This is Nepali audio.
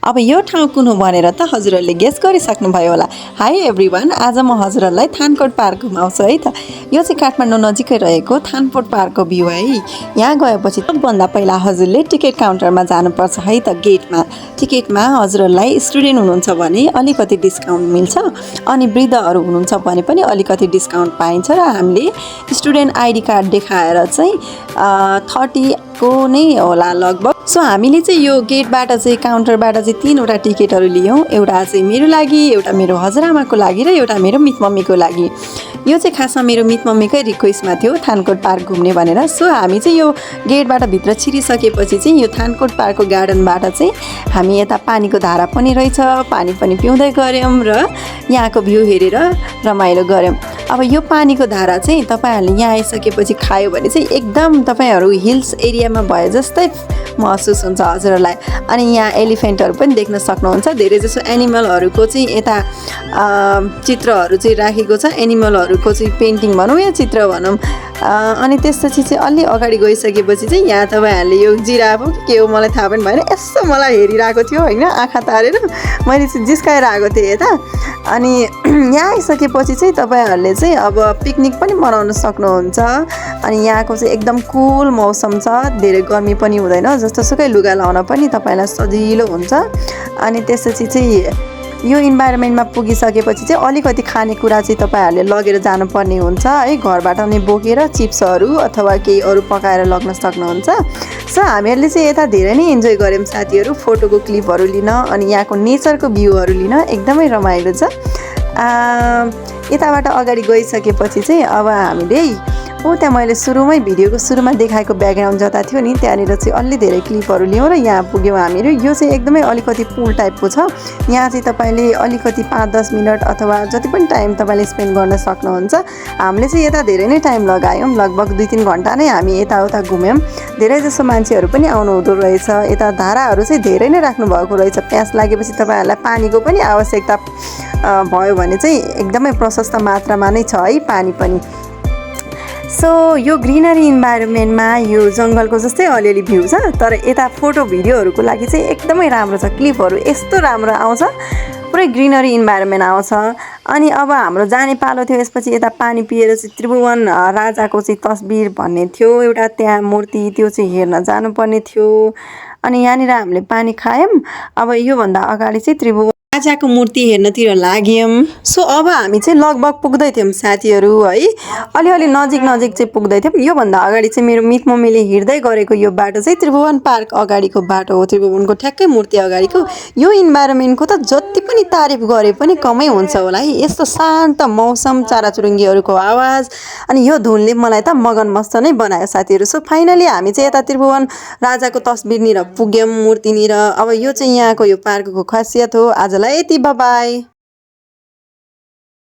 अब यो ठाउँ कुन हो भनेर त हजुरहरूले गेस गरिसक्नुभयो होला। हाई एभ्रिवान, आज म हजुरहरूलाई थानकोट पार्क घुमाउँछु है त। यो चाहिँ काठमाडौँ नजिकै रहेको थानकोट पार्कको भ्यू है। यहाँ गएपछि सबभन्दा पहिला हजुरले टिकट काउन्टरमा जानुपर्छ है त। गेटमा टिकटमा हजुरहरूलाई स्टुडेन्ट हुनुहुन्छ भने अलिकति डिस्काउन्ट मिल्छ, अनि वृद्धहरू हुनुहुन्छ भने पनि अलिकति डिस्काउन्ट पाइन्छ। र हामीले स्टुडेन्ट आइडी कार्ड देखाएर चाहिँ 30 को नै होला लगभग। सो हामीले चाहिँ यो गेटबाट चाहिँ काउन्टरबाट चाहिँ 3वटा टिकटहरू लियौँ। एउटा चाहिँ मेरो लागि, एउटा मेरो हजुरआमाको लागि र एउटा मेरो मित मम्मीको लागि। यो चाहिँ खासमा मेरो मित मम्मीकै रिक्वेस्टमा थियो थानकोट पार्क घुम्ने भनेर। सो हामी चाहिँ यो गेटबाट भित्र छिरिसकेपछि चाहिँ यो थानकोट पार्कको गार्डनबाट चाहिँ हामी यता पानीको धारा पनि रहेछ, पानी पनि पिउँदै गऱ्यौँ र यहाँको भ्यू हेरेर रमाइलो गऱ्यौँ। अब यो पानीको धारा चाहिँ तपाईँहरूले यहाँ आइसकेपछि खायो भने चाहिँ एकदम तपाईँहरू हिल्स एरियामा भए जस्तै महसुस हुन्छ हजुरहरूलाई। अनि यहाँ एलिफेन्टहरू पनि देख्न सक्नुहुन्छ। धेरै जसो एनिमलहरूको चाहिँ यता चित्रहरू चाहिँ राखेको छ, एनिमलहरूको चाहिँ पेन्टिङ भनौँ या चित्र भनौँ। अनि त्यसपछि चाहिँ अलि अगाडि गइसकेपछि चाहिँ यहाँ तपाईँहरूले यो जिराफ हो के हो मलाई थाहा पनि भएन, यसो मलाई हेरिरहेको थियो होइन, आँखा तारेर मैले चाहिँ जिस्काएर आएको थिएँ यता। अनि यहाँ आइसकेपछि चाहिँ तपाईँहरूले चाहिँ अब पिकनिक पनि मनाउन सक्नुहुन्छ। अनि यहाँको चाहिँ एकदम कुल मौसम छ, धेरै गर्मी पनि हुँदैन, जस्तोसुकै लुगा लाउन पनि तपाईँलाई सजिलो हुन्छ। अनि त्यसपछि चाहिँ यो इन्भाइरोमेन्टमा पुगिसकेपछि चाहिँ अलिकति खानेकुरा चाहिँ तपाईँहरूले लगेर जानुपर्ने हुन्छ है। घरबाट नै बोकेर चिप्सहरू अथवा केही अरू पकाएर लग्न सक्नुहुन्छ। सो हामीहरूले चाहिँ यता धेरै नै इन्जोय गऱ्यौँ साथीहरू, फोटोको क्लिपहरू लिन अनि यहाँको नेचरको भ्यूहरू लिन एकदमै रमाइलो छ। यताबाट अगाडि गइसकेपछि चाहिँ अब हामीले त्यहाँ मैले भिडियोको सुरुमा देखाएको ब्याकग्राउन्ड जता थियो नि त्यहाँनिर चाहिँ अलि धेरै क्लिपहरू लियौँ र यहाँ पुग्यौँ हामीहरू। यो चाहिँ एकदमै अलिकति पुल टाइपको छ। यहाँ चाहिँ तपाईँले अलिकति 5-10 मिनट अथवा जति पनि टाइम तपाईँले स्पेन्ड गर्न सक्नुहुन्छ। हामीले चाहिँ यता धेरै नै टाइम लगायौँ, लगभग 2-3 घन्टा नै हामी यताउता घुम्यौँ। धेरै जसो मान्छेहरू पनि आउनु हुँदो रहेछ। यता धाराहरू चाहिँ धेरै नै राख्नु भएको रहेछ। प्यास लागेपछि तपाईँहरूलाई पानीको पनि आवश्यकता भयो भने चाहिँ एकदमै प्रशस्त मात्रामा नै छ है पानी पनि। सो यो ग्रिनरी इन्भाइरोमेन्टमा यो जङ्गलको जस्तै अलिअलि भ्यू छ, तर यता फोटो भिडियोहरूको लागि चाहिँ एकदमै राम्रो छ। क्लिपहरू यस्तो राम्रो आउँछ, पुरै ग्रिनरी इन्भाइरोमेन्ट आउँछ। अनि अब हाम्रो जाने पालो थियो। यसपछि यता पानी पिएर चाहिँ त्रिभुवन राजाको चाहिँ तस्बिर भन्ने थियो एउटा त्यहाँ मूर्ति, त्यो चाहिँ हेर्न जानुपर्ने थियो। अनि यहाँनिर हामीले पानी खायौँ। अब योभन्दा अगाडि चाहिँ त्रिभुवन राजाको मूर्ति हेर्नतिर लाग्यौँ। सो अब हामी चाहिँ लगभग पुग्दै थियौँ साथीहरू है, अलिअलि नजिक चाहिँ पुग्दै थियौँ। योभन्दा अगाडि चाहिँ मेरो मित मम्मीले हिँड्दै गरेको यो बाटो चाहिँ त्रिभुवन पार्क अगाडिको बाटो हो, त्रिभुवनको ठ्याक्कै मूर्ति अगाडिको। यो इन्भाइरोमेन्टको त जति पनि तारिफ गरे पनि कमै हुन्छ होला है। यस्तो शान्त मौसम, चराचुरुङ्गीहरूको आवाज अनि यो धुनले मलाई त मगनमस्त नै बनायो साथीहरू। सो फाइनली हामी चाहिँ यता त्रिभुवन राजाको तस्बिरनिर पुग्यौँ, मूर्तिनिर। अब यो चाहिँ यहाँको यो पार्कको खासियत हो। आजलाई यति, बाई।